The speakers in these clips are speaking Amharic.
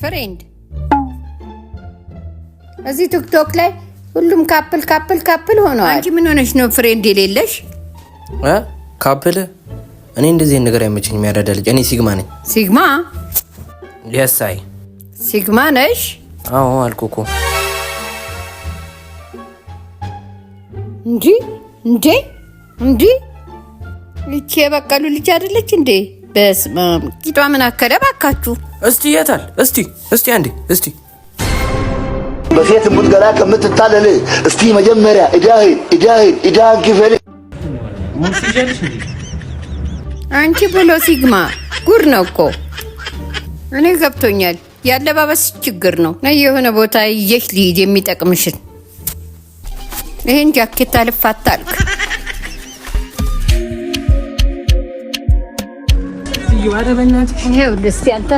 Friend፣ እዚህ ቲክቶክ ላይ ሁሉም couple couple couple ሆነዋል። አንቺ ምን ሆነሽ ነው friend የሌለሽ? Couple? እኔ እንደዚህ ነገር አይመቸኝም። ያራዳ ልጅ፣ እኔ sigma ነኝ። Sigma? Yes, I Sigma ነሽ? አዎ፣ አልኩ እኮ። እንዲ እንዴ እንዲ፣ ይቺ የበቀሉ ልጅ አይደለች እንዴ? በስመ አብ፣ ቂጧ ምን አከለ ባካችሁ። እስቲ የታል? እስቲ እስቲ አንዴ እስቲ። በሴት ሙት ገላ ከምትታለል እስቲ መጀመሪያ እዳህን እዳህን እዳህን ክፈል። አንቺ ብሎ sigma ጉድ ነው እኮ። እኔ ገብቶኛል። የአለባበስ ችግር ነው። ነይ፣ የሆነ ቦታ ይዤሽ ልሂድ የሚጠቅምሽን። ይሄን ጃኬት አልፋታ አልክ። ይኸውልህ፣ እስቲ አንተ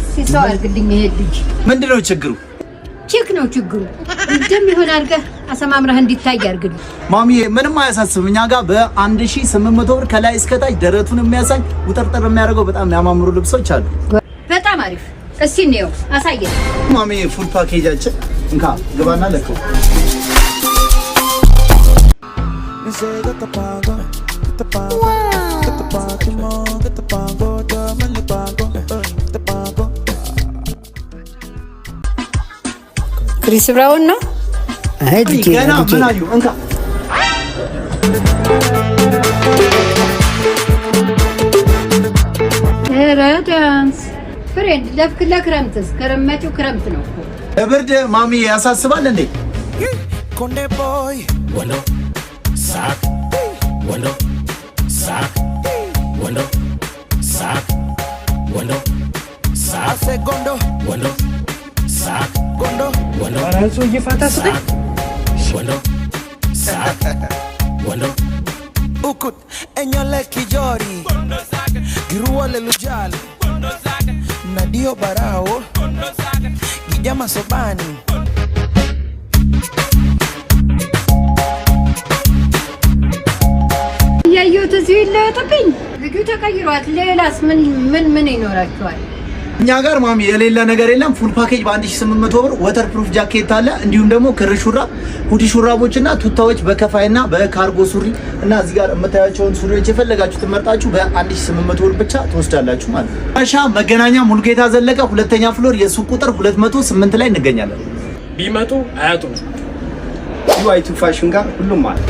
እስቲ ሰው አድርግልኝ ይሄ ልጅ። ምንድን ነው ችግሩ? Chick ነው ችግሩ። እንደሚሆን አድርገህ አሰማምረህ እንዲታይ አድርግልኝ። ማሚዬ፣ ምንም አያሳስብም። እኛ ጋር በ1800 ብር ከላይ እስከታች ደረቱን የሚያሳይ፣ ውጠርጠር የሚያደርገው በጣም የሚያማምሩ ልብሶች አሉ። በጣም አሪፍ። እስቲ እንየው፣ አሳየን። ማሚዬ፣ full package ኣችን እንካ፣ ግባና ለከው። ክሪስ ብራውን ነው። አይ ልጄ ገና ነው ልጄ ምን ነው። አዩ? እንካ። ኧረ ዳንስ friend፣ ለፍክ ለክረምትስ ከረመጪው ክረምት ነው እኮ። ብርድ ማሚዬ ያሳስባል እንዴ? ወንዶ ሳቅ፣ ወንዶ ሳቅ፣ ወንዶ ሳቅ፣ ወንዶ ሳቅ፣ ወንዶ ሳቅ፣ ወንዶ ሳቅ፣ ወንዶ ሳቅ፣ ወንዶ Ukut enyole kijori giruole lujali nadio barao gijama sobani. እያየሁት እዚሁ ይለወጥብኝ። ልጁ ተቀይሯል። ሌላስ ምን ምን ምን ይኖራቸዋል? እኛ ጋር ማሚ የሌለ ነገር የለም። Full package በ1800 ብር waterproof ጃኬት አለ። እንዲሁም ደግሞ ክር ሹራብ፣ hoodie ሹራቦች እና ቱታዎች በከፋይና በካርጎ ሱሪ እና እዚህ ጋር የምታያቸውን ሱሪዎች የፈለጋችሁትን መርጣችሁ በ1800 ብር ብቻ ትወስዳላችሁ ማለት ነው። ሻ መገናኛ ሙሉጌታ ዘለቀ ሁለተኛ floor የሱቅ ቁጥር 208 ላይ እንገኛለን። ቢመጡ አያጡም። ዩአይቱ ፋሽን ጋር ሁሉም አለ።